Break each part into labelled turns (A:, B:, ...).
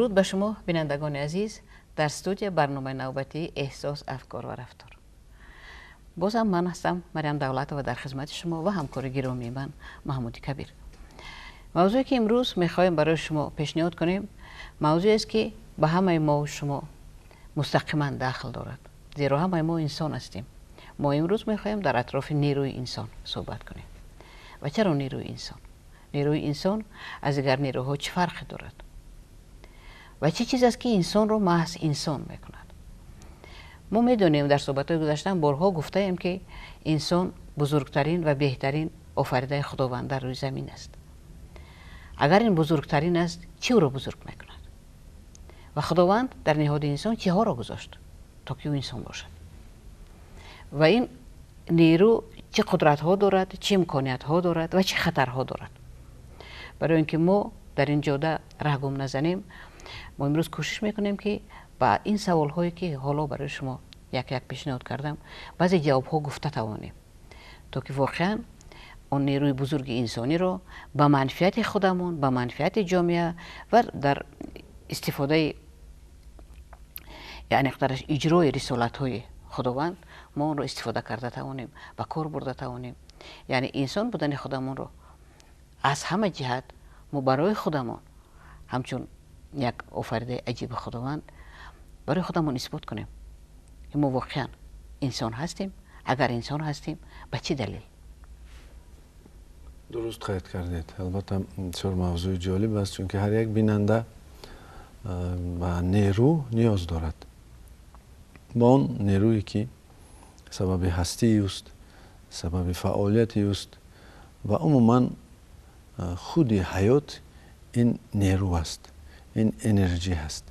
A: Дуруд ба шумо, бинандагони азиз. Дар студия барномаи навбатии «Эҳсос, афкор ва рафтор». Бозам ман ҳастам, Марьям Давлатова, дар хизмати шумо ва ҳамкори гиромии ман Маҳмуди Кабир. Мавзӯе, ки имрӯз мехоҳем барои шумо пешниҳод кунем, мавзӯест, ки ба ҳамаи мову шумо мустақиман дахл дорад, зеро ҳамаи мо инсон ҳастем. Мо имрӯз мехоҳем дар атрофи нерӯи инсон суҳбат кунем. Ва чаро нерӯи инсон? Нерӯи инсон аз дигар нерӯҳо чӣ фарқе дорад ва чӣ чиз аст, ки инсонро маҳз инсон мекунад? Мо медонем, дар суҳбатҳои гузаштаам борҳо гуфтаем, ки инсон бузургтарин ва беҳтарин офаридаи Худованд дар рӯи замин аст. Агар ин бузургтарин аст, чӣ ӯро бузург мекунад ва Худованд дар ниҳоди инсон чиҳоро гузошт, то ки ӯ инсон бошад? Ва ин нерӯ чӣ қудратҳо дорад, чӣ имкониятҳо дорад ва чӣ хатарҳо дорад? Барои ин ки мо дар ин ҷода раҳ гум назанем, мо имрӯз кӯшиш мекунем, ки ба ин саволҳое, ки ҳоло барои шумо як як пешниҳод кардам, баъзе ҷавобҳо гуфта тавонем, то ки воқеан он нерӯи бузурги инсониро ба манфиати худамон, ба манфиати ҷомеа ва дар истифодаи, яъне дар иҷрои рисолатҳои Худованд мо онро истифода карда тавонем, ба кор бурда тавонем, яъне инсон будани худамонро аз ҳама ҷиҳат мо барои худамон, ҳамчун як офаридаи аҷиби Худованд, барои худамон исбот кунем, ки мо воқеан инсон ҳастем. Агар инсон ҳастем, ба чӣ далел?
B: Дуруст қайд кардед. Албатта, бисёр мавзӯи ҷолиб аст, чунки ҳар як бинанда ба нерӯ ниёз дорад, ба он нерӯе, ки сабаби ҳастии ӯст, сабаби фаъолияти ӯст ва умуман худи ҳаёт ин нерӯ аст, ин энерҷӣ ҳаст,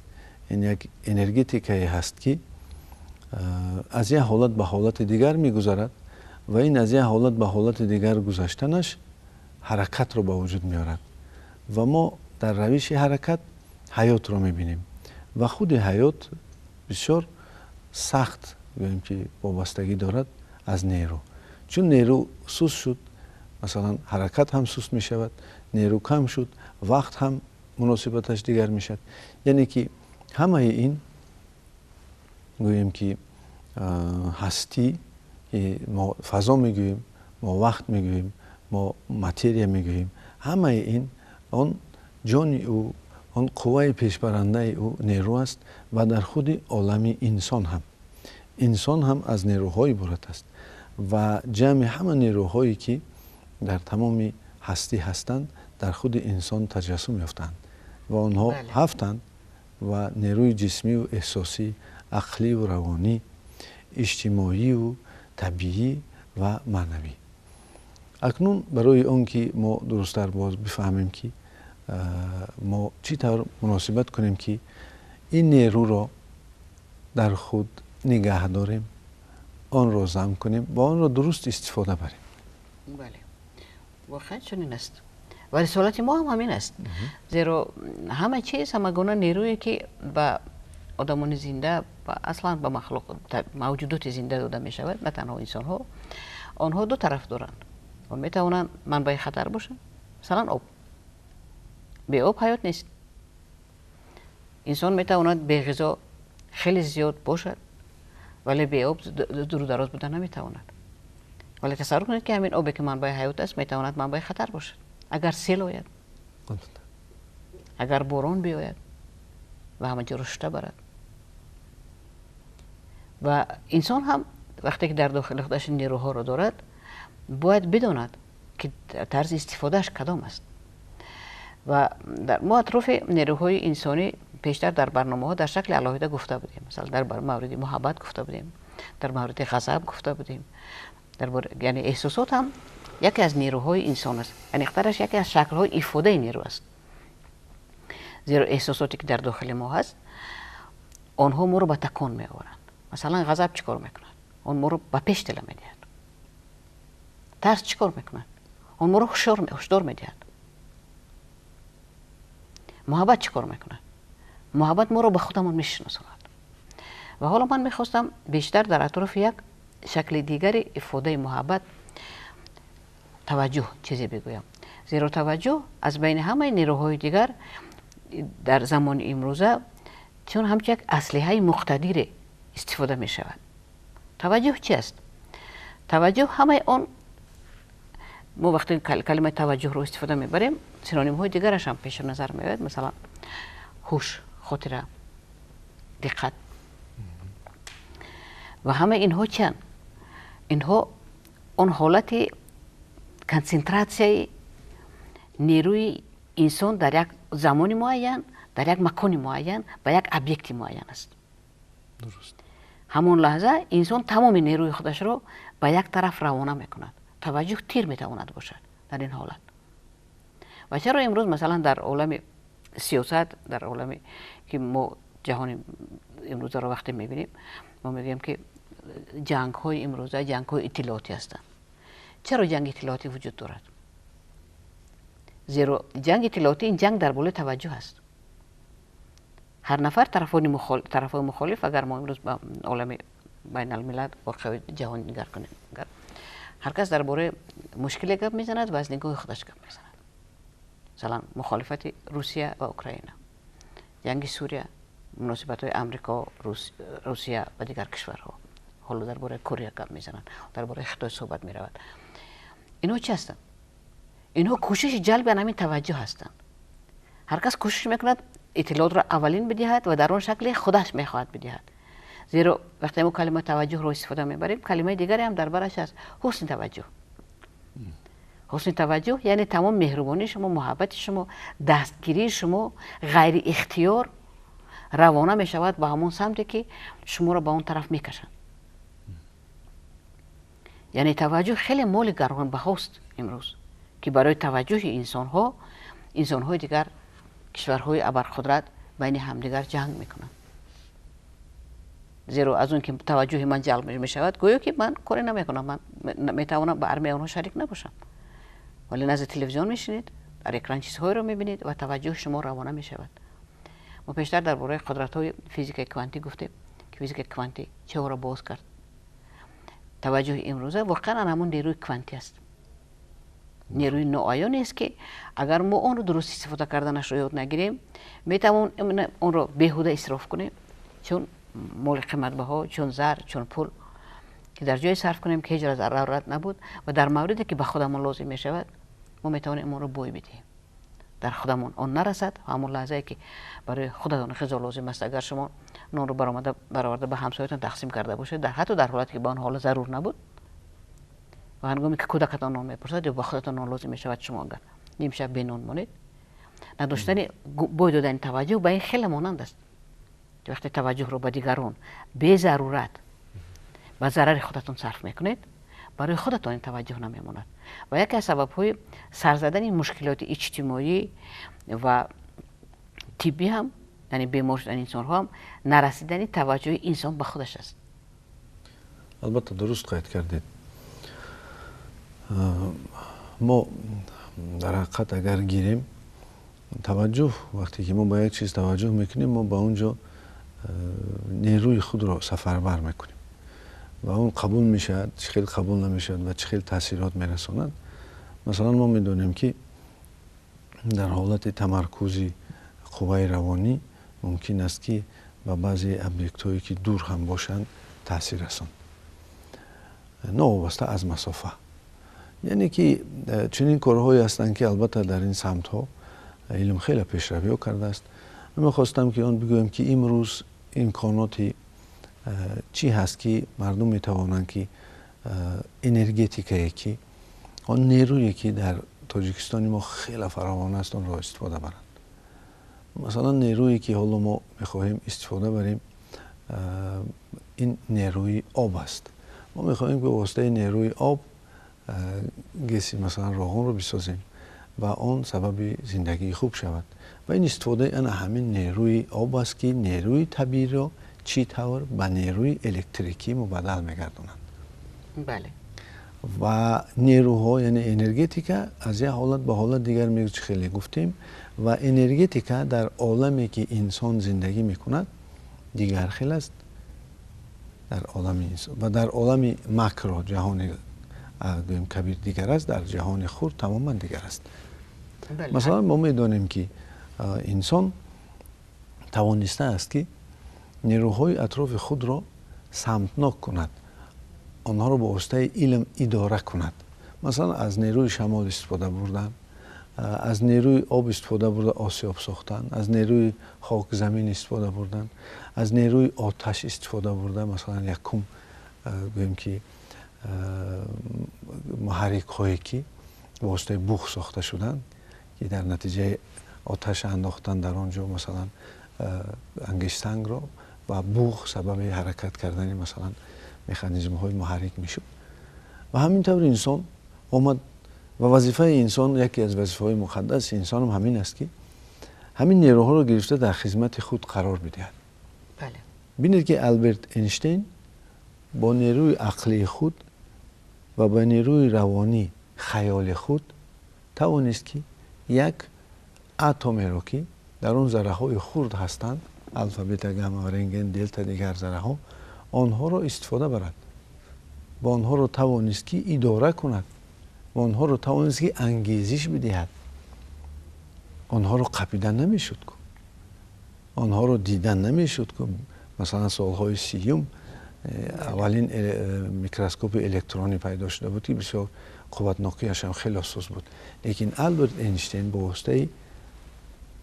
B: ин як энергетикае ҳаст, ки аз як ҳолат ба ҳолати дигар мегузарад ва ин аз як ҳолат ба ҳолати дигар гузаштанаш ҳаракатро ба вуҷуд меорад ва мо дар равиши ҳаракат ҳаётро мебинем. Ва худи ҳаёт бисёр сахт, гӯем ки, вобастагӣ дорад аз нерӯ, чун нерӯ суст шуд, масалан, ҳаракат ҳам суст мешавад, нерӯ кам шуд, вақт ҳам муносибаташ дигар мешавад. Яъне ки ҳамаи ин, гӯем ки, ҳастӣ, ки мо фазо мегӯем, мо вақт мегӯем, мо материя мегӯем, ҳамаи ин, он ҷони ӯ, он қувваи пешбарандаи ӯ нерӯ аст. Ва дар худи олами инсон ҳам, инсон ҳам аз нерӯҳо иборат аст ва ҷамъи ҳама нерӯҳое, ки дар тамоми ҳастӣ ҳастанд, дар худи инсон таҷассум ёфтаанд ва онҳо ҳафтанд ва нерӯи ҷисмию эҳсосӣ, ақлию равонӣ, иҷтимоию табиӣ ва маънавӣ. Акнун барои он ки мо дурусттар боз бифаҳмем, ки мо чӣ тавр муносибат кунем, ки ин нерӯро дар худ нигаҳ дорем, онро зам кунем ва онро дуруст истифода барем.
A: Бале, воқеан чунин аст ва рисолати мо ҳам ҳамин аст, зеро ҳама чиз, ҳама гуна нерӯе, ки ба одамони зинда, аслан ба махлуқ, мавҷудоти зинда дода мешавад, на танҳо инсонҳо, онҳо ду тараф доранд. Он метавонанд манбаи хатар бошанд. Масалан, об. Беоб ҳаёт нест. Инсон метавонад беғизо хеле зиёд бошад, вале беоб дуру дароз буда наметавонад. Вале тасаввур кунед, ки ҳамин обе, ки манбаи ҳаёт аст, метавонад манбаи хатар бошад, агар сел ояд, агар борон биёяд ва ҳама ҷоро шуста барад. Ва инсон ҳам вақте ки дар дохили худаш нерӯҳоро дорад, бояд бидонад, ки тарзи истифодааш кадом аст. Ва мо атрофи нерӯҳои инсонӣ пештар дар барномаҳо дар шакли алоҳида гуфта будем. Масалан, дар мавриди муҳаббат гуфта будем, дар мавриди ғазаб гуфта будем, яъне эҳсосот ҳам яке аз нерӯҳои инсон аст, аниқтараш, яке аз шаклҳои ифодаи нерӯ аст, зеро эҳсосоте, ки дар дохили мо ҳаст, онҳо моро ба такон меоваранд. Масалан, ғазаб чӣ кор мекунад? Он моро ба пеш тела медиҳад. Тарс чӣ кор мекунад? Он моро ҳушдор медиҳад. Муҳаббат чӣ кор мекунад? Муҳаббат моро ба худамон мешиносонад. Ва ҳоло ман мехостам бештар дар атрофи як шакли дигари ифодаи муҳаббат, таваҷҷӯҳ, чизе бигӯям, зеро таваҷҷӯҳ аз байни ҳамаи нерӯҳои дигар Дар замони имрӯза чун ҳамчун як аслиҳаи муқтадире истифода мешавад. Таваҷҷӯҳ чи аст? Таваҷҷӯҳ ҳамаи он, мо вақте калимаи таваҷҷӯҳро истифода мебарем, синонимҳои дигараш ҳам пеши назар меояд, масалан ҳуш, хотира, диққат. Ва ҳамаи инҳо чианд? Инҳо он ҳолати консентратсияи нерӯи инсон дар як замони муайян, дар як макони муайян ба як объекти муайян аст. Ҳамон лаҳза инсон тамоми нерӯи худашро ба як тараф равона мекунад. Таваҷҷӯҳ тир метавонад бошад дар ин ҳолат. Ва чаро имрӯз масалан дар олами сиёсат, дар оламе ки мо ҷаҳони имрӯзаро вақте мебинем, мо мегӯем ки ҷангҳои имрӯза ҷангҳои иттилоотӣ ҳастанд. Чаро ҷанги иттилоотӣ вуҷуд дорад? Зеро ҷанги иттилоотӣ ин ҷанг дар болои таваҷҷӯҳ аст. Ҳар нафар тарафҳои мухолиф, агар мо имрӯз ба олами байналмилал, воқеаҳои ҷаҳонӣ нигар кунем, ҳар кас дар бораи мушкиле гап мезанад ва аз нигоҳи худаш гап мезанад. Масалан, мухолифати Русия ва Украина, ҷанги Сурия, муносибатҳои Амрико, Русия ва дигар кишварҳо, ҳоло дар бораи Корея гап мезананд, дар бораи Хитой суҳбат меравад. Инҳо чи ҳастанд? Инҳо кӯшиши ҷалби ҳамин таваҷҷӯҳ ҳастанд. Ҳар кас кӯшиш мекунад иттилоотро аввалин бидиҳад ва дар он шакле худаш мехоҳад бидиҳад. Зеро вақте мо калимаи таваҷҷӯҳро истифода мебарем, калимаи дигаре ҳам дар бараш аст: ҳусни таваҷҷӯҳ. Ҳусни таваҷҷӯҳ яъне тамом меҳрубонии шумо, муҳаббати шумо, дастгирии шумо ғайриихтиёр равона мешавад ба ҳамон самте ки шуморо ба он тараф мекашанд. Яъне таваҷҷӯҳ хеле моли гаронбаҳост имрӯз, ки барои таваҷҷӯҳи инсонҳо, инсонҳои дигар кишварҳои абарқудрат байни ҳамдигар ҷанг мекунанд. Зеро аз он ки таваҷҷӯҳи ман ҷалб мешавад, гӯё ки ман коре намекунам, ман метавонам ба армияи онҳо шарик набошам, вале назди телевизион мешинед, дар экран чизҳоеро мебинед ва таваҷҷӯҳи шумо равона мешавад. Мо пештар дар бораи қудратҳои физикаи квантӣ гуфтем, ки физикаи квантӣ чиҳоро боз кард. Таваҷҷӯҳи имрӯза воқеан ҳамон нерӯи квантӣ аст, нерӯи ноаёне аст, ки агар мо онро дуруст истифода карданашро ёд нагирем, метавон онро беҳуда исроф кунем, чун моли қиматбаҳо, чун зар, чун пул, ки дар ҷое сарф кунем ки ҳеҷ зарурат набуд ва дар мавриде ки ба худамон лозим мешавад, мо метавонем онро бой бидиҳем. Дар худамон он нарасад, ҳамон лаҳзае ки барои худатон ғизо лозим аст, агар шумо нонро бароварда ба ҳамсоятон тақсим карда бошед, ҳатто дар ҳолате ки ба он ҳола зарур набуд, ва ҳангоме ки кӯдакатон нон мепурсад ё ба худатон нон лозим мешавад, шумо агар нимшаб бенон монед, надоштани бой додани таваҷҷӯҳ ба ин хеле монанд аст. Вақте таваҷҷӯҳро ба дигарон безарурат ба зарари худатон сарф мекунед, барои худатон ин таваҷҷӯҳ намемонад. Ва яке аз сабабҳои сарзадани мушкилоти иҷтимоӣ ва тиббӣ ҳам, яъне бемор шудани инсонҳо ҳам, нарасидани таваҷҷӯҳи инсон ба худаш аст.
B: Албатта, дуруст қайд кардед. Мо дар ҳақиқат агар гирем таваҷҷӯҳ, вақте ки мо ба як чиз таваҷҷӯҳ мекунем, мо ба он ҷо нерӯи худро сафарбар мекунем ва он қабул мешавад, чӣ хел қабул намешавад ва чӣ хел таъсирот мерасонад. Масалан, мо медонем ки дар ҳолати тамаркузи қувваи равонӣ мумкин аст ки ба баъзе объектҳое ки дур ҳам бошанд таъсир расонд, новобаста аз масофа. Яъне ки чунин корҳое ҳастанд ки албатта дар ин самтҳо илм хеле пешравиҳо кардааст. Ман мехостам ки он бигӯям ки имрӯз имконоти чӣ ҳаст ки мардум метавонанд ки энергетикае ки он нерӯе ки дар Тоҷикистони мо хеле фаровон аст, онро истифода баранд. Масалан, нерӯе ки ҳоло мо мехоҳем истифода барем, ин нерӯи об аст. Мо мехоҳем ки ба воситаи нерӯи об ГЭСи масалан Роғунро бисозем ва он сабаби зиндагии хуб шавад. Ва ин истифодаи ана ҳамин нерӯи об аст ки нерӯи табииро чӣ тавр ба нерӯи электрикӣ мубаддал мегардонанд.
A: Бале.
B: Ва нерӯҳо, яъне энергетика аз як ҳолат ба ҳолат дигар мегӯ, чӣ хеле гуфтем, ва энергетика дар оламе ки инсон зиндагӣ мекунад дигар хел аст дар олами инсон ва дар олами макро, ҷаҳони гӯем кабир дигар аст, дар ҷаҳони хурд тамоман дигар аст. Масалан, мо медонем ки инсон Тавонистааст, ки нерӯҳои атрофи худро самтнок кунад, онҳоро бо воситаи илм идора кунад. Масалан, аз нерӯи шамол истифода бурдан, аз нерӯи об истифода бурда осиёб сохтан, аз нерӯи хок замин истифода бурдан, аз нерӯи оташ истифода бурда, масалан, якум гӯем ки муҳаррикҳое, ки бо воситаи буғ сохта шуданд, ки дар натиҷаи оташ андохтан дар он ҷо, масалан, ангиштсангро ва буғ сабаби ҳаракат кардани, масалан, механизмҳои муҳаррик мешуд. Ва ҳамин тавр инсон омад ва вазифаи инсон, яке аз вазифаҳои муқаддаси инсонам ҳамин аст, ки ҳамин нерӯҳоро гирифта дар хизмати худ қарор бидиҳад. Бинед, ки Алберт Эйнштейн бо нерӯи ақлии худ ва ба нерӯи равонӣ хаёли худ тавонист, ки як атомеро, ки дар он зарраҳои хурд ҳастанд, алфа, бета, гамма, рентген, делта, дигар зарраҳо, онҳоро истифода барад ва онҳоро тавонист, ки идора кунад, ва онҳоро тавонист, ки ангезиш бидиҳад. Онҳоро қапида намешуд ку, онҳоро дида намешуд ку. Масалан, солҳои 30-юм аввалин микроскопи электронӣ пайдо шуда буд, ки бисёр қувватнокиашам хеле суст буд, лекин Алберт Эйнштейн бо воситаи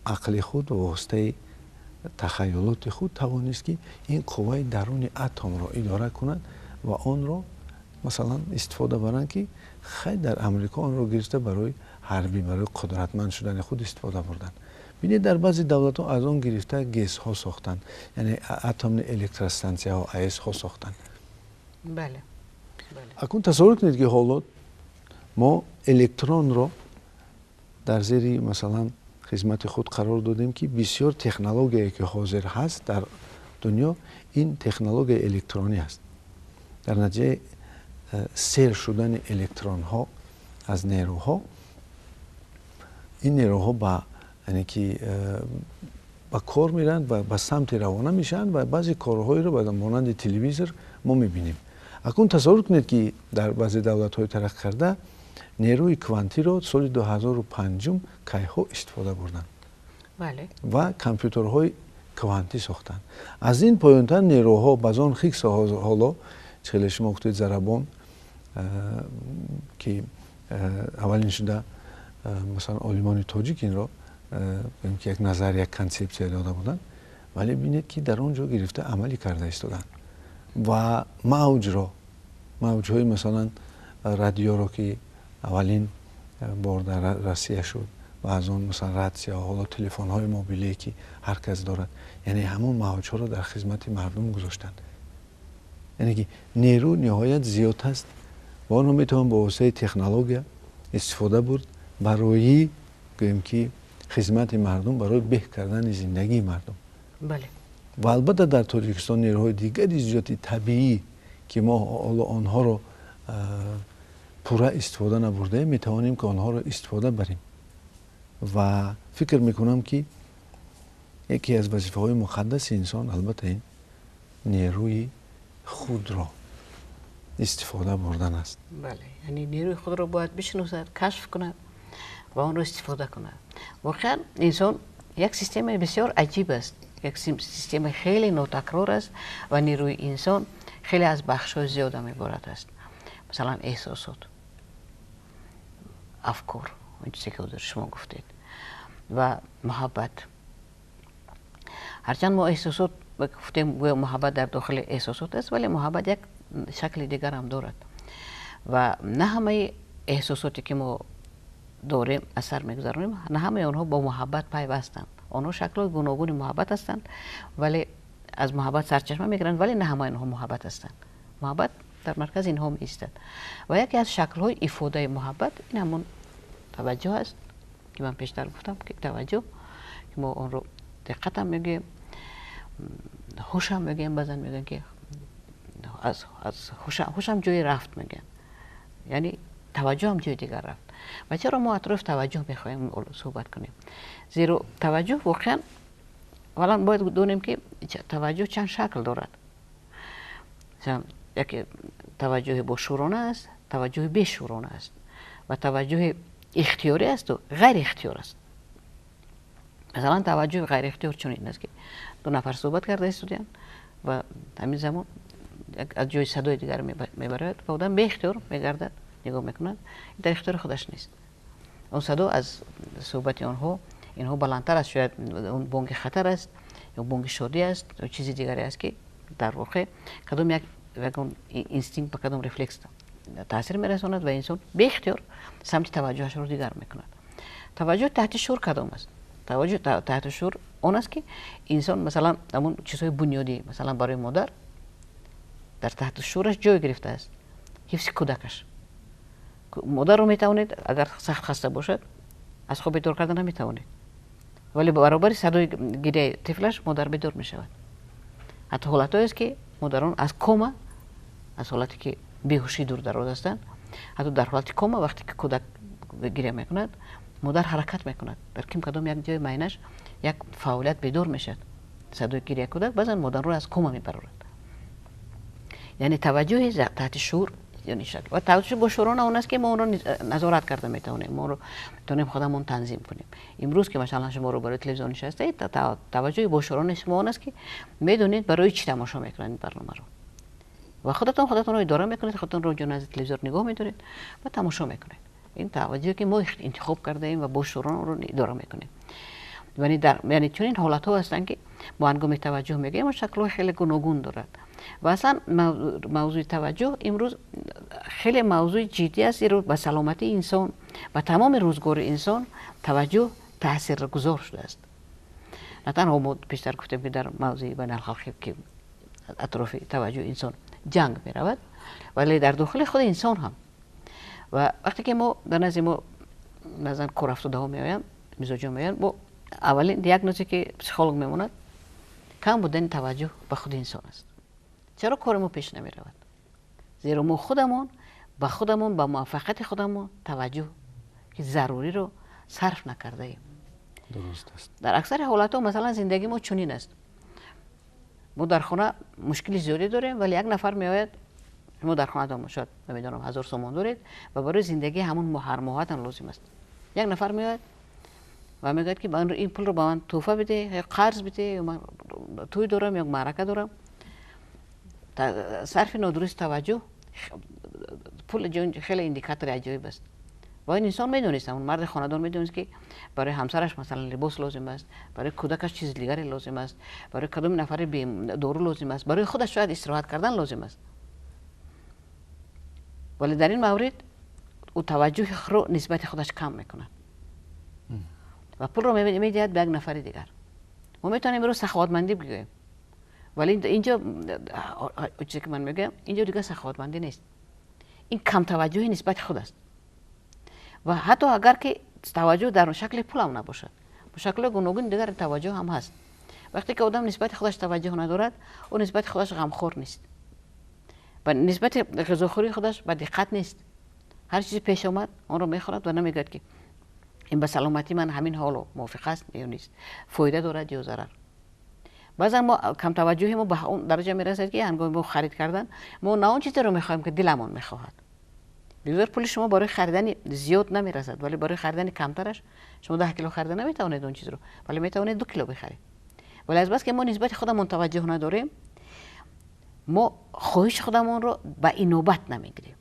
B: ақли худ ва воситаи тахайюлоти худ тавонист, ки ин қувваи даруни атомро идора кунад ва онро, масалан, истифода баранд, ки хай, дар Амрико онро гирифта барои ҳарбӣ, барои қудратманд шудани худ истифода бурданд. Бинед, дар баъзе давлатҳо аз он гирифта ГЭСҳо сохтанд, яъне атомный электростанцияҳо, АЭСҳо сохтанд. Акнун тасаввур кунед, ки ҳоло мо электронро дар зери, масалан, хизмати худ қарор додем, ки бисёр технологияе, ки ҳозир ҳаст дар дунё, ин технологияи электронӣ аст. Дар натиҷаи сер шудани электронҳо аз нерӯҳо, ин нерӯҳо ба, яъне ки ба кор меранд ва ба самти равона мешаванд ва баъзе корҳоеро ба монанди телевизор мо мебинем. Акнун тасаввур кунед, ки дар баъзе давлатҳои тараққӣ карда нерӯи квантиро соли 2005 кайҳо истифода бурданд ва компютерҳои квантӣ сохтанд. Аз ин поёнтар нерӯҳо бозон Хиггс, ҳоло хеле шумо гуфтед, зарабон, ки аввалин шуда, масалан, олимони тоҷик инро ки як назар, як консепсия дода буданд, вале бинед, ки дар он ҷо гирифта амалӣ карда истоданд ва мавҷро, мавҷҳои, масалан, радиоро, ки аввалин бор дар Россия шуд ва аз он, масалан, ратсия, ҳоло телефонҳои мобилие, ки ҳар кас дорад, яъне ҳамон мавҷҳоро дар хизмати мардум гузоштанд. Яъне ки нерӯ ниҳоят зиёд аст ва онро метавон бо воситаи технология истифода бурд барои, гӯем ки, хизмати мардум, барои беҳ кардани зиндагии мардум. Ва албатта дар Тоҷикистон нерӯҳои дигари зиёди табиӣ, ки мо ҳоло онҳоро пурра истифода набурдаем, метавонем, ки онҳоро истифода барем. Ва фикр мекунам, ки яке аз вазифаҳои муқаддаси инсон албатта ин нерӯи худро истифода бурдан аст.
A: Бале, яъне нерӯи худро бояд бишиносад, кашф кунад ва онро истифода кунад. Воқеан, инсон як системаи бисёр аҷиб аст, як системаи хеле нотакрор аст ва нерӯи инсон хеле аз бахшҳои зиёдам иборат аст. Масалан, эҳсосот, афкор, он чизе, ки ҳозир шумо гуфтед, ва муҳаббат. Ҳарчанд мо эҳсосот гуфтем, гӯё муҳаббат дар дохили эҳсосот аст, вале муҳаббат як шакли дигарам дорад ва на ҳамаи эҳсосоте, ки мо дорем, асар мегузаронем, на ҳамаи онҳо бо муҳаббат пайвастанд. Онҳо шаклҳои гуногуни муҳаббат ҳастанд, вале аз муҳаббат сарчашма мегиранд, вале на ҳамаи онҳо муҳаббат ҳастанд. Муҳаббат дар маркази инҳо меистад ва яке аз шаклҳои ифодаи муҳаббат ин ҳамон таваҷҷӯҳ аст, ки ман пештар гуфтам, ки таваҷҷӯҳ, ки мо онро диққатам мегӯем, ҳушам мегӯем. Баъзан мегӯем, ки аз ҳушам ҷое рафт мегӯянд, яъне таваҷҷӯҳам ҷои дигар рафт. Ва чаро мо атрофи таваҷҷӯҳ мехоҳем суҳбат кунем? Зеро таваҷҷӯҳ воқеан, аввалан бояд донем, ки таваҷҷӯҳ чанд шакл дорад. Яке таваҷҷӯҳи бошӯрона аст, таваҷҷӯҳи бешӯрона аст ва таваҷҷӯҳи ихтиёрӣ асту ғайриихтиёр аст. Масалан, таваҷҷӯҳи ғайриихтиёр чунин аст, ки ду нафар суҳбат карда истодиянд ва ҳамин замон аз ҷои садои дигар мебарояд ва одам беихтиёр мегардад, нигоҳ мекунад, дар ихтиёри худаш нест. Он садо аз суҳбати онҳо инҳо баландтар аст, шояд он бонги хатар аст ё бонги шодӣ аст ё чизи дигаре аст, ки дар воқеъ кадом як ягон инстинкт ба кадом рефлекс таъсир мерасонад ва инсон беихтиёр самти таваҷҷӯҳашро дигар мекунад. Таваҷҷӯҳ таҳти шуур кадом аст? Таваҷҷӯҳ таҳти шуур он аст, ки инсон, масалан, ҳамон чизҳои бунёдӣ, масалан, барои модар дар таҳти шуураш ҷой гирифтааст ҳифзи кӯдакаш. Модарро метавонед, агар сахт хаста бошад, аз хоб бедор карда наметавонед, вале баробари садои гиряи тифлаш модар бедор мешавад. Ҳатто ҳолатҳоест, ки модарон аз кома, аз ҳолате ки беҳушӣ дур дароз ҳастанд, ҳатто дар ҳолати кома, вақте ки кӯдак гиря мекунад, модар ҳаракат мекунад, дар ким кадом як ҷои майнаш як фаъолият бедор мешавад. Садои гиряи кӯдак баъзан модарро аз кома мебарорад. Яъне таваҷҷӯҳи таҳти шуур яъне шакл ва таваҷҷӯҳи бошуурона он аст, ки мо онро назорат карда метавонем, мо онро метавонем худамон танзим кунем. Имрӯз ки, масалан, шумо рӯбарӯи телевизион нишастаед, таваҷҷӯҳи бошууронаи шумо он аст, ки медонед, барои чӣ тамошо мекунед ин барномаро, ва худатон худатонро идора мекунед, худатонро ҷо назди телевизор нигоҳ медоред ва тамошо мекунед. Ин таваҷҷӯҳе, ки мо интихоб кардаем ва бошуурона онро идора мекунем. Яъне чунин ҳолатҳо ҳастанд, ки мо ҳангоми таваҷҷӯҳ мегӯем, шаклҳои хеле гуногун дорад. Ва аслан мавзӯи таваҷҷӯҳ имрӯз хеле мавзӯи ҷиддӣ аст, зеро ба саломатии инсон, ба тамоми рӯзгори инсон таваҷҷӯҳ таъсиргузор шудааст. На танҳо мо пештар гуфтем, ки дар мавзӯи байналхалқӣ, ки атрофи таваҷҷӯҳи инсон ҷанг меравад, вале дар дохили худи инсон ҳам. Ва вақте ки мо дар назди мо баъзан корафтодаҳо меоянд, мизоҷон меоянд, мо аввалин диагнозе, ки психолог мемонад, кам будани таваҷҷӯҳ ба худи инсон аст. Чаро кори мо пеш намеравад? Зеро мо худамон ба худамон, ба муваффақияти худамон таваҷҷӯҳ ки заруриро сарф накардаем.
B: Дуруст аст.
A: Дар аксари ҳолатҳо, масалан, зиндагии мо чунин аст: мо дар хона мушкили зиёде дорем, вале як нафар меояд. Шумо дар хонатон шояд, намедонам, 1000 сомон доред ва барои зиндагии ҳамон ҳар моҳатон лозим аст. Як нафар меояд ва мегӯяд, ки ин пулро ба ман тӯҳфа биде ё қарз биде, ё ман тӯй дорам ё маърака дорам. Сарфи нодурусти таваҷҷӯҳ пул хеле индикатори аҷоиб аст. Ва ин инсон медонист, ҳамон марди хонадон медонист, ки барои ҳамсараш, масалан, либос лозим аст, барои кӯдакаш чизи дигаре лозим аст, барои кадоми нафари дору лозим аст, барои худаш шояд истироҳат кардан лозим аст, вале дар ин маврид ӯ таваҷҷӯҳи худро нисбати худаш кам мекунад ва пулро медиҳад ба як нафари дигар. Мо метавонем имрӯз саховатмандӣ бигӯем, вале инҷо чизе, ки ман мегӯям, инҷо дигар саховатмандӣ нест, ин камтаваҷҷӯҳи нисбати худ аст. Ва ҳатто агар ки таваҷҷӯҳ дар шакли пулам набошад, бо шаклҳои гуногуни дигар таваҷҷӯҳ ҳам ҳаст. Вақте ки одам нисбати худаш таваҷҷӯҳ надорад, ӯ нисбати худаш ғамхор нест ва нисбати ғизохӯрии худаш ба диққат нест. Ҳар чизе пеш омад, онро мехӯрад ва намегӯяд, ки ин ба саломатии ман ҳамин ҳоло мувофиқ аст ё нест, фоида дорад ё зарар. Баъзан мо камтаваҷҷӯҳи мо ба он дараҷа мерасад, ки ҳангоми мо харид кардан мо на он чизеро мехоҳем, ки диламон мехоҳад. Бигзор пули шумо барои харидани зиёд намерасад, вале барои харидани камтараш шумо 10 кило харида наметавонед он чизро, вале метавонед 2 кило бихаред. Вале аз бас ки мо нисбати худамон таваҷҷӯҳ надорем, мо хоҳиши худамонро ба инобат намегирем.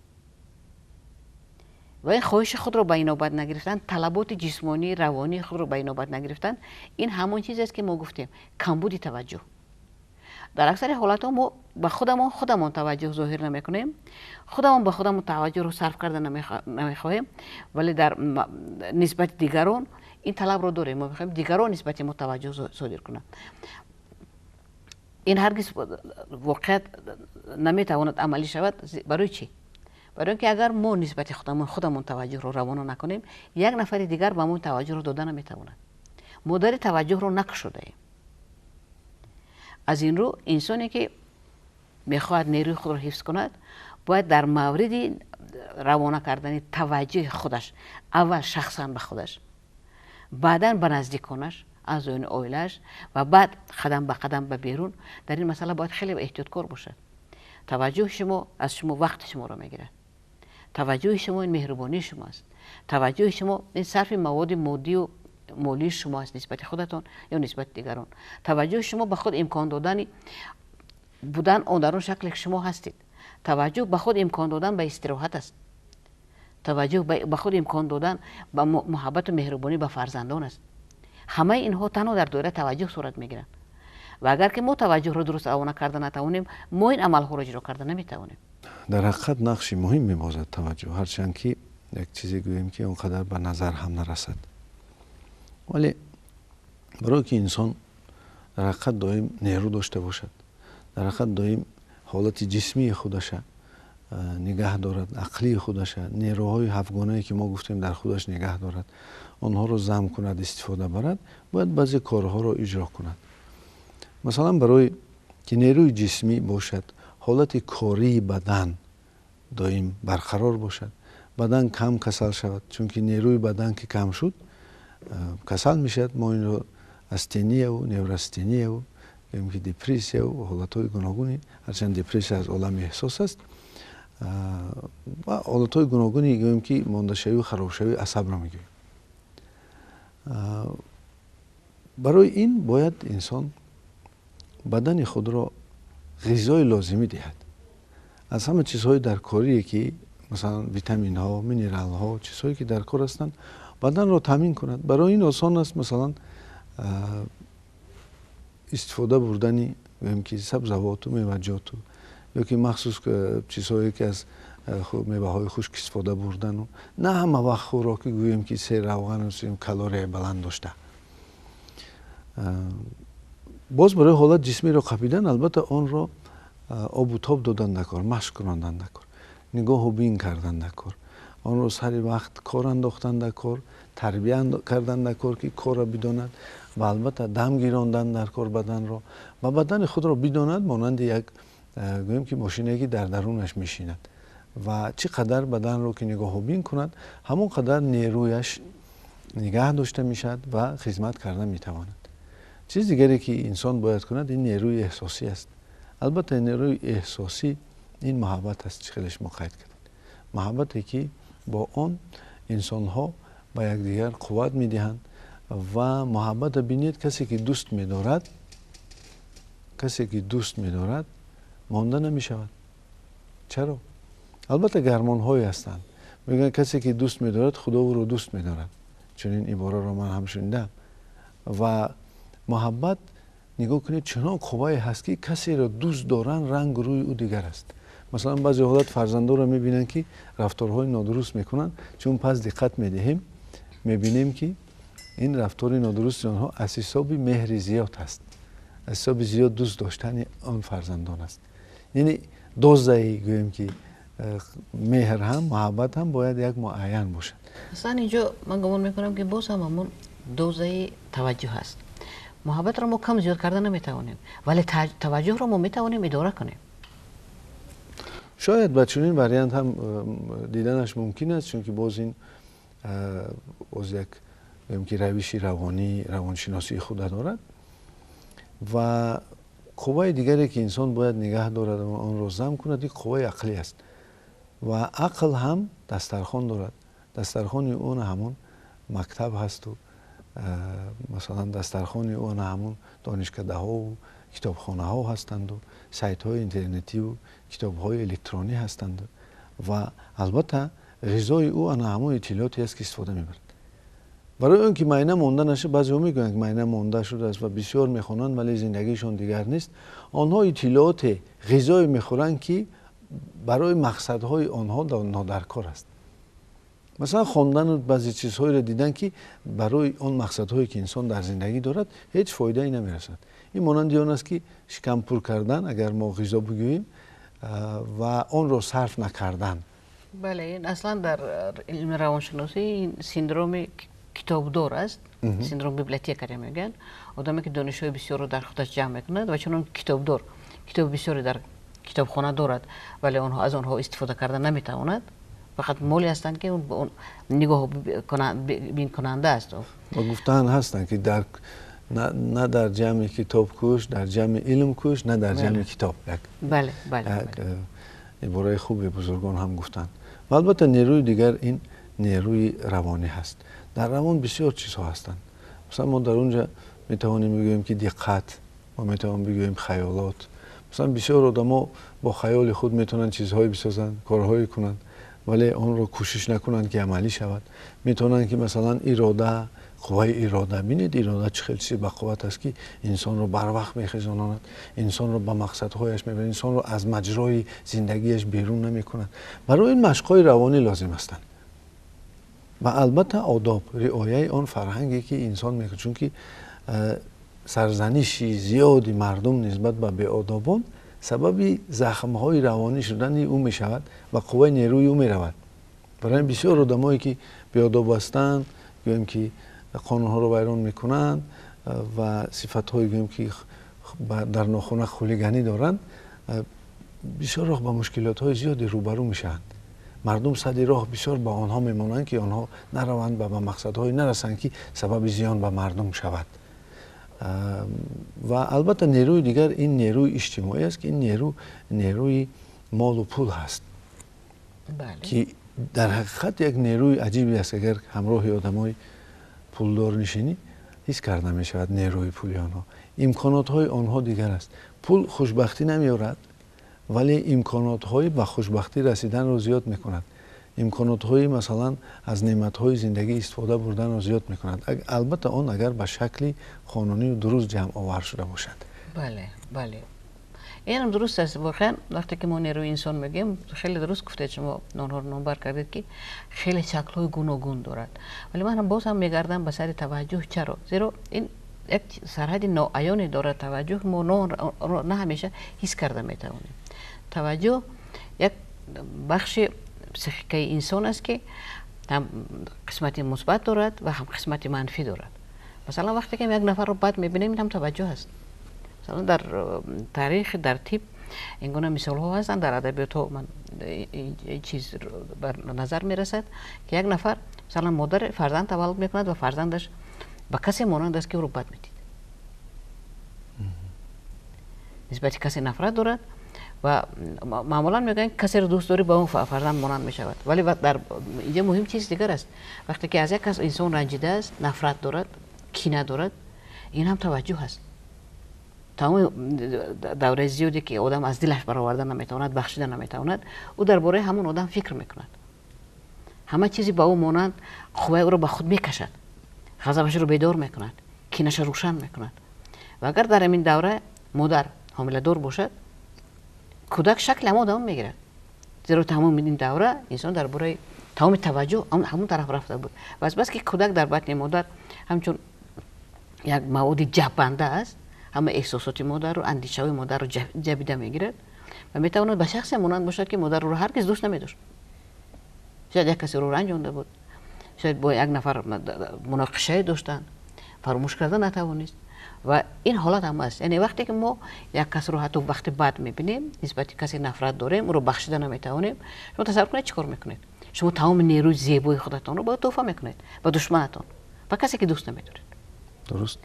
A: Ва ин хоҳиши худро ба инобат нагирифтан, талаботи ҷисмонӣ, равонии худро ба инобат нагирифтан, ин ҳамон чизест, ки мо гуфтем камбуди таваҷҷӯҳ. Дар аксари ҳолатҳо мо ба худамон худамон таваҷҷӯҳ зоҳир намекунем, худамон ба худамон таваҷҷӯҳро сарф карда намехоҳем, вале дар нисбати дигарон ин талабро дорем. Мо мехоҳем дигарон нисбати мо таваҷҷӯҳ содир кунанд. Ин ҳаргиз воқеият наметавонад амалӣ шавад. Барои чӣ? Барои он ки агар мо нисбати худамон худамон таваҷҷӯҳро равона накунем, як нафари дигар ба мо таваҷҷӯҳро дода наметавонад. Мо дари таваҷҷӯҳро накушодаем. Аз ин рӯ, инсоне, ки мехоҳад нерӯи худро ҳифз кунад, бояд дар мавриди равона кардани таваҷҷӯҳи худаш аввал шахсан ба худаш, баъдан ба наздиконаш, аъзоёни оилааш ва баъд қадам ба қадам ба берун, дар ин масъала бояд хеле эҳтиёткор бошад. Таваҷҷӯҳи шумо аз шумо вақти шуморо мегирад. Таваҷҷӯҳи шумо ин меҳрубонии шумо аст. Таваҷҷӯҳи шумо ин сарфи маводи моддию молии шумо аст нисбати худатон ё нисбати дигарон. Таваҷҷӯҳи шумо ба худ имкон додани будан он дар он шакле ки шумо ҳастед. Таваҷҷӯҳ ба худ имкон додан ба истироҳат аст. Таваҷҷӯҳ ба худ имкон додан ба муҳаббату меҳрубонӣ ба фарзандон аст. Ҳамаи инҳо танҳо дар доираи таваҷҷӯҳ сурат мегиранд. Ва агар ки мо таваҷҷӯҳро дуруст равона карда натавонем, мо ин амалҳоро иҷро карда наметавонем.
B: Дар ҳақиқат нақши муҳим мебозад таваҷҷӯҳ, ҳарчанд ки як чизе гӯем ки он қадар ба назар ҳам нарасад. Вале барое ки инсон дар ҳақиқат доим нерӯ дошта бошад, дар ҳақиқат доим ҳолати ҷисмии худаша нигаҳ дорад, ақлии худаша, нерӯҳои ҳафтгонае ки мо гуфтем дар худаш нигаҳ дорад, онҳоро зам кунад, истифода барад, бояд баъзе корҳоро иҷро кунад. Масалан, барои ки нерӯи ҷисмӣ бошад, ҳолати кории бадан доим барқарор бошад, бадан кам касал шавад, чунки нерӯи бадан ки кам шуд, касал мешавад. Мо инро астенияву неврастенияву гӯем ки депрессияву ҳолатҳои гуногуни, ҳарчанд депрессия аз олами эҳсос аст, ва ҳолатҳои гуногуни гӯем ки мондашавию харобшавии асабро мегӯем. Барои ин бояд инсон бадани худро ғизои лозимӣ диҳад. Аз ҳама чизҳои даркорие ки масалан витаминҳо, минералҳо, чизҳое ки дар кор ҳастанд, баданро таъмин кунад. Барои ин осон аст масалан истифода бурдани гӯем ки сабзавоту меваҷоту ё ки махсус чизҳое ки аз меваҳои хушк истифода бурдану на ҳама вақт хӯроки гӯем ки серравғану калорияи баланд дошта. Боз барои ҳолат ҷисмиро қапидан албатта онро обу тоб додан дакор, машқ кунондан дакор, нигоҳу бин кардан дакор, онро сари вақт кор андохтан дакор, тарбия кардан дакор ки корро бидонад ва албатта дам гирондан дар кор баданро ва бадани худро бидонад, монанди як гӯем ки мошине ки дар дарунаш мешинад ва чӣ қадар баданро ки нигоҳу бин кунад, ҳамон қадар нерӯяш нигаҳ дошта мешавад ва хизмат карда метавонад. Чиз дигаре ки инсон бояд кунад ин нерӯи эҳсосӣ аст. Албатта нерӯи эҳсосӣ ин муҳаббат аст, чӣ хеле шумо қайд кардед. Муҳаббате ки бо он инсонҳо ба якдигар қувват медиҳанд ва муҳаббатро бинед, касе ки дӯст медорад, касе ки дӯст медорад монда намешавад. Чаро? Албатта гармонҳое ҳастанд. Мегӯянд касе ки дӯст медорад, Худо ӯро дӯст медорад. Чунин ибораро ман ҳам шунидам. Ва муҳаббат нигоҳ кунед, чунон қуввае ҳаст ки касеро дӯст доранд, рангу рӯи ӯ дигар аст. Масалан, баъзе ҳолат фарзандонро мебинанд ки рафторҳои нодуруст мекунанд, чун пас диққат медиҳем, мебинем ки ин рафтори нодурусти онҳо аз ҳисоби меҳри зиёд аст, аз ҳисоби зиёд дӯст доштани он фарзандон аст. Яъне дозаи гӯем ки меҳр ҳам муҳаббат ҳам бояд як муайян бошад.
A: Аслан инҷо ман гумон мекунам ки боз ҳам ҳамон дозаи таваҷҷӯҳ аст. Муҳаббатро мо кам зиёд карда наметавонем, вале таваҷҷӯҳро мо метавонем идора кунем.
B: Шояд ба чунин вариант ҳам диданаш мумкин аст, чунки боз ин боз як гӯем ки равиши равонӣ, равоншиносии худа дорад. Ва қувваи дигаре ки инсон бояд нигаҳ дорад ва онро зам кунад, ин қувваи ақлӣ аст. Ва ақл ҳам дастархон дорад. Дастархони ӯ на ҳамон мактаб ҳасту масалан дастархони ӯ на ҳамон донишкадаҳову китобхонаҳо ҳастанду сайтҳои интернетиву китобҳои электронӣ ҳастанд ва албатта ғизои ӯ ана ҳамон иттилооте аст ки истифода мебарад. Барои он ки майна монда нашад, баъзеҳо мегӯянд ки майна монда шудааст ва бисёр мехонанд, вале зиндагишон дигар нест. Онҳо иттилооте, ғизое мехӯранд ки барои мақсадҳои онҳо нодаркор аст. Масалан, хондану баъзе чизҳоеро дидан ки барои он мақсадҳое ки инсон дар зиндагӣ дорад ҳеҷ фоидае намерасад. Ин монанди он аст ки шикам пур кардан, агар мо ғизо бигӯем, ва онро сарф накардан.
A: Бале, ин аслан дар илми равоншиносӣ ин синдроми китобдор аст, синдром библиотекаре мегӯянд. Одаме ки донишҳои бисёрро дар худаш ҷамъ мекунад ва чунон китобдор, китоби бисёре дар китобхона дорад, вале онҳо аз онҳо истифода карда наметавонад. Фақат моле ҳастанд ки он нигоҳ бинкунанда аст.
B: Ва гуфтаанд ҳастанд ки на дар ҷамъи китоб кӯш, дар ҷамъи илм кӯш, на дар ҷамъи китоб.
A: Бале, бале.
B: Ибораи хуби бузургон ҳам гуфтанд. Ва албатта нерӯи дигар ин нерӯи равонӣ ҳаст. Дар равон бисёр чизҳо ҳастанд. Масалан, мо дар онҷа метавонем бигӯем, ки диққат, мо метавонем бигӯем хаёлот. Масалан, бисёр одамо бо хаёли худ метавонанд чизҳое бисозанд, корҳое кунанд, вале онро кӯшиш накунанд, ки амалӣ шавад. Метавонанд, ки масалан ирода, қувваи ирода. Бинед, ирода чӣ хел чизи бақувват аст, ки инсонро барвақт мехезонад, инсонро ба мақсадҳояш мебарад, инсонро аз маҷрои зиндагиаш берун намекунад. Барои ин машқҳои равонӣ лозим ҳастанд ва албатта одоб, риояи он фарҳанге, ки инсон мекунад, чунки сарзаниши зиёди мардум нисбат ба беодобон сабаби захмҳои равонӣ шудани ӯ мешавад ва қувваи нерӯи ӯ меравад. Барои бисёр одамое, ки беодоб ҳастанд, гӯем ки қонунҳоро вайрон мекунанд ва сифатҳое, гӯем ки дар нохуна хулиганӣ доранд, бисёр роҳ ба мушкилотҳои зиёде рӯбарӯ мешаванд. Мардум сади роҳ бисёр ба онҳо мемонанд, ки онҳо нараванд ва ба мақсадҳое нарасанд, ки сабаби зиён ба мардум шавад. Ва албатта нерӯи дигар ин нерӯи иҷтимоӣ аст, ки ин нерӯ нерӯи молу пул ҳаст, ки дар ҳақиқат як нерӯи аҷибе аст. Агар ҳамроҳи одамои пулдор нишинӣ, ҳис карда мешавад нерӯи пули онҳо, имконотҳои онҳо дигар аст. Пул хушбахтӣ намеорад, вале имконотҳои ба хушбахтӣ расиданро зиёд мекунад, имконотҳои масалан аз неъматҳои зиндагӣ истифода бурданро зиёд мекунад. Албатта он агар ба шакли қонунию дуруст ҷамъовар шуда бошад.
A: Бале, бале, инам дуруст аст. Воқеан, вақте ки мо нерӯи инсон мегӯем, хеле дуруст гуфтед шумо, онҳоро номбар кардед, ки хеле шаклҳои гуногун дорад. Вале ман боз ҳам мегардам ба сари таваҷҷӯҳ. Чаро? Зеро ин як сарҳади ноаёне дорад таваҷҷӯҳ, мо на ҳамеша ҳис карда метавонем. Таваҷҷӯҳ як бахши психикаи инсон аст, ки ҳам қисмати мусбат дорад ва ҳам қисмати манфӣ дорад. Масалан, вақте ки як нафарро бад мебинем, ин ҳам таваҷҷӯҳ аст. Масалан, дар таърих, дар тиб ин гуна мисолҳо ҳастанд, дар адабиётҳо ман ин чиз бар назар мерасад, ки як нафар, масалан, модар фарзанд таваллуд мекунад ва фарзандаш ба касе монанд аст, ки ӯро бад медид, нисбати касе нафрат дорад. Ва маъмулан мегӯянд, касеро дӯст дорӣ, ба он фарзанд монанд мешавад. Вале дар инҷа муҳим чиз дигар аст. Вақте ки аз як кас инсон ранҷидааст, нафрат дорад, кина дорад, ин ҳам таваҷҷӯҳ аст. Тамоми давраи зиёде, ки одам аз дилаш бароварда наметавонад, бахшида наметавонад, ӯ дар бораи ҳамон одам фикр мекунад. Ҳама чизи ба ӯ монанд қувваи ӯро ба худ мекашад, ғазабашро бедор мекунад, кинаша рӯшан мекунад. Ва агар дар ҳамин давра модар ҳомиладор бошад, кӯдак шакли ҳамон одам мегирад, зеро тамоми ин давра инсон дар бораи тамоми таваҷҷӯҳ ҳамон тараф рафта буд. Ва аз бас ки кӯдак дар батни модар ҳамчун як маводи ҷаббанда аст, ҳама эҳсосоти модарро, андешаҳои модарро ҷабида мегирад ва метавонад ба шахсе монанд бошад, ки модар ӯро ҳаргиз дӯст намедошт. Шояд як касе ӯро ранҷонда буд, шояд бо як нафар муноқишае доштанд, фаромӯш карда натавонист. Ва ин ҳолат ҳам аст. Яъне вақте ки мо як касро ҳатто вақти бад мебинем, нисбати касе нафрат дорем, ӯро бахшида наметавонем, шумо тасаввур кунед, чӣ кор мекунед? Шумо тамоми нерӯи зебои худатонро бояд тӯҳфа мекунед ба душманатон, ба касе, ки дӯст намедоред.
B: Дуруст,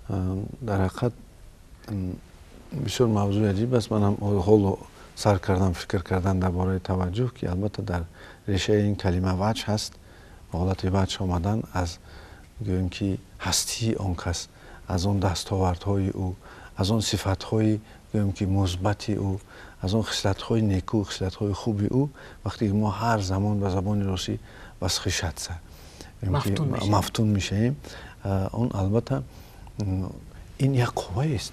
B: дар ҳақиқат бисёр мавзӯи аҷиб аст. Ман ҳам ҳоло сар кардам фикр кардан дар бораи таваҷҷӯҳ, ки албатта дар решаи ин калима ваҷҳ ҳаст. Ҳолати ваҷҳ омадан аз, гӯем ки, ҳастии он кас, аз он дастовардҳои ӯ, аз он сифатҳои, гӯем ки, мусбати ӯ, аз он хислатҳои неку, хислатҳои хуби ӯ. Вақте ки мо ҳар замон, ба забони русӣ, восхищаться, мафтун мешавем, он албатта ин як қувваест.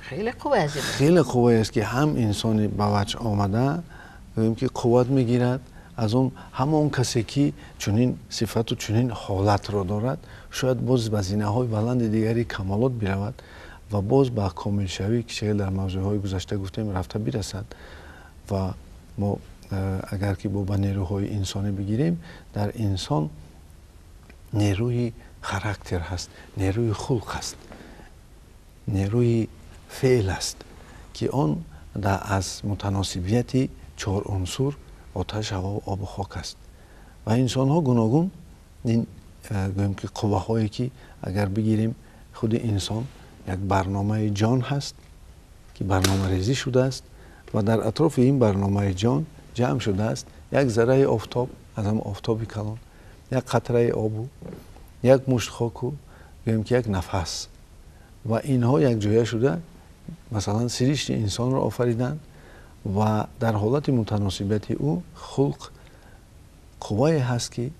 A: Хеле қувваи азим.
B: Хеле қувваест, ки ҳам инсони ба ваҷҳ омада, гӯем ки, қувват мегирад аз он. Ҳамон касе, ки чунин сифату чунин ҳолатро дорад, шояд боз ба зинаҳои баланди дигари камолот биравад ва боз ба комилшавӣ, ки чӣ дар мавзӯъҳои гузашта гуфтем, рафта бирасад. Ва мо агар ки бо ба нерӯҳои инсонӣ бигирем, дар инсон нерӯи характер ҳаст, нерӯи хулқ ҳаст, нерӯи феъл аст, ки он аз мутаносибияти чор унсур: оташ, ҳаво, обу хок аст. Ва инсонҳо гуногун ин, гӯем ки, қувваҳое, ки агар бигирем, худи инсон як барномаи ҷон ҳаст, ки барномарезӣ шудааст ва дар атрофи ин барномаи ҷон ҷамъ шудааст як зарраи офтоб аз ҳам офтоби калон, як қатраи обу як мушт хоку гӯем ки як нафас ва инҳо якҷоя шуда масалан сиришти инсонро офариданд ва дар ҳолати мутаносибати ӯ хулқ қуввае ҳаст ки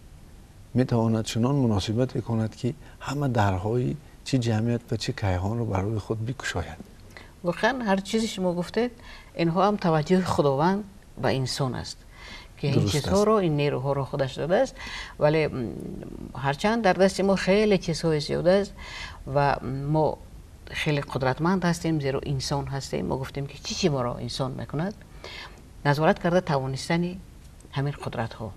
B: метавонад чунон муносибате кунад ки ҳама дарҳои чӣ ҷамъият ва чӣ кайҳонро бар рӯи худ бикушояд.
A: Воқеан ҳар чизе шумо гуфтед, инҳо ҳам таваҷҷӯҳи Худованд ба инсон аст ки ин чизҳоро, ин нерӯҳоро худаш додааст. Вале ҳарчанд дар дасти мо хеле чизҳои зиёд аст ва мо хеле қудратманд ҳастем, зеро инсон ҳастем. Мо гуфтем ки чӣ чи моро инсон мекунад? Назорат карда тавонистани ҳамин қудратҳо,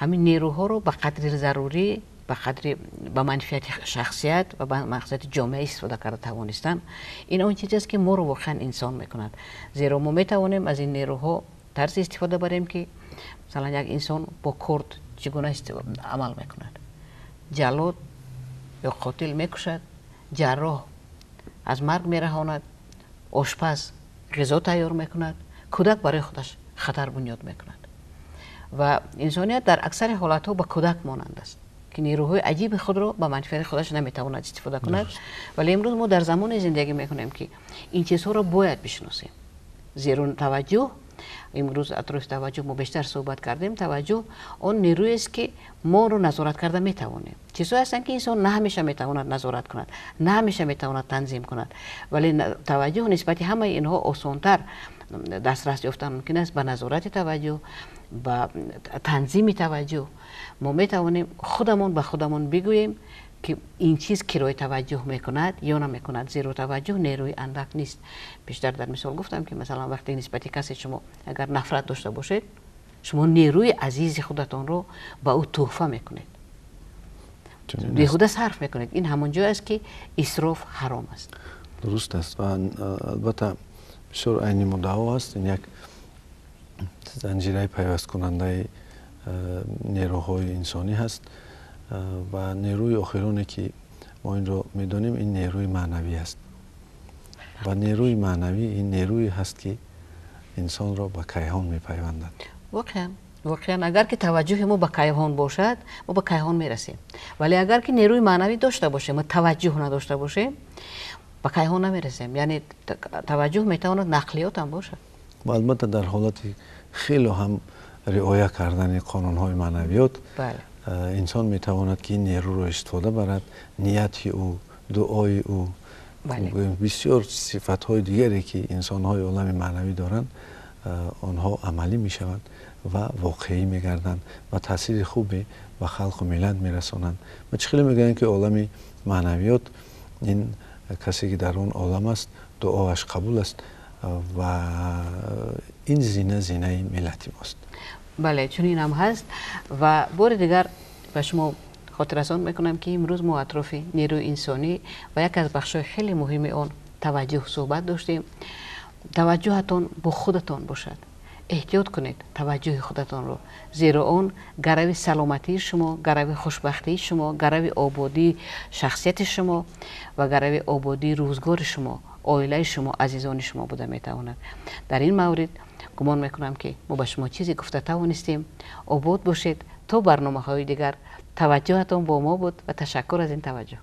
A: ҳамин нерӯҳоро ба қадри зарурӣ, ба қадри ба манфиати шахсият ва ба мақсади ҷомеа истифода карда тавонистан, ин он чиз аст ки моро воқеан инсон мекунад. Зеро мо метавонем аз ин нерӯҳо тарзи истифода барем ки масалан як инсон бо корд чӣ гуна амал мекунад. Ҷаллод ё қотил мекушад, ҷарроҳ аз марг мераҳонад, ошпаз ғизо тайёр мекунад, кӯдак барои худаш хатар бунёд мекунад. Ва инсоният дар аксари ҳолатҳо ба кӯдак монанд аст ки нерӯҳои аҷиби худро ба манфиати худаш наметавонад истифода кунад. Вале имрӯз мо дар замоне зиндагӣ мекунем ки ин чизҳоро бояд бишносем. Зеро таваҷҷӯҳ, имрӯз атрофи таваҷҷӯҳ мо бештар суҳбат кардем, таваҷҷӯҳ он нерӯест ки моро назорат карда метавонем. Чизҳое ҳастанд ки инсон на ҳамеша метавонад назорат кунад, на ҳамеша метавонад танзим кунад, вале таваҷҷӯҳ нисбати ҳамаи инҳо осонтар дастрас ёфтан мумкин аст. Ба назорати таваҷҷӯҳ, ба танзими таваҷҷӯҳ мо метавонем худамон ба худамон бигӯем ки ин чиз кирои таваҷҷӯҳ мекунад ё намекунад. Зеро таваҷҷӯҳ нерӯи андак нест. Пештар дар мисол гуфтам ки масалан вақте нисбати касе шумо агар нафрат дошта бошед, шумо нерӯи азизи худатонро ба ӯ тӯҳфа мекунед, беҳуда сарф мекунед. Ин ҳамон ҷой аст ки исроф ҳаром аст.
B: Дуруст аст ва албатта бисёр айни муддао аст. Ин як занҷираи пайвасткунандаи нерӯҳои инсонӣ ҳаст ва нерӯи охироне ки мо инро медонем, ин нерӯи маънавӣ аст. Ва нерӯи маънавӣ ин нерӯе ҳаст ки инсонро ба кайҳон мепайвандад.
A: Воқеан, воқеан агар ки таваҷҷӯҳи мо ба кайҳон бошад, мо ба кайҳон мерасем. Вале агар ки нерӯи маънавӣ дошта бошем ва таваҷҷӯҳ надошта бошем, ба кайҳон намерасем. Яъне таваҷҷӯҳ метавонад нақлиёт ҳам бошад.
B: Ва албатта дар ҳолати хеле ҳам риоя кардани қонунҳои маънавиёт инсон метавонад ки ин нерӯро истифода барад. Нияти ӯ, дуои ӯ, бисёр сифатҳои дигаре ки инсонҳои олами маънавӣ доранд, онҳо амалӣ мешаванд ва воқеӣ мегарданд ва таъсири хубе ба халқу миллат мерасонанд. Ва чӣ хеле мегӯянд ки олами маънавиёт ин касе ки дар он олам аст, дуоаш қабул аст ва ин зина зинаи миллати мост.
A: Бале, чунин ҳам ҳаст. Ва бори дигар ба шумо хотиррасон мекунам ки имрӯз мо атрофи нерӯи инсонӣ ва яке аз бахшҳои хеле муҳими он таваҷҷӯҳ суҳбат доштем. Таваҷҷӯҳатон бо худатон бошад. Эҳтиёт кунед таваҷҷӯҳи худатонро, зеро он гарави саломатии шумо, гарави хушбахтии шумо, гарави ободии шахсияти шумо ва гарави ободии рӯзгори шумо, оилаи шумо, азизони шумо буда метавонад. Дар ин маврид гумон мекунам ки мо ба шумо чизе гуфта тавонистем. Обод бошед то барномаҳои дигар. Таваҷҷӯҳатон бо мо буд ва ташаккур аз ин таваҷҷӯҳ.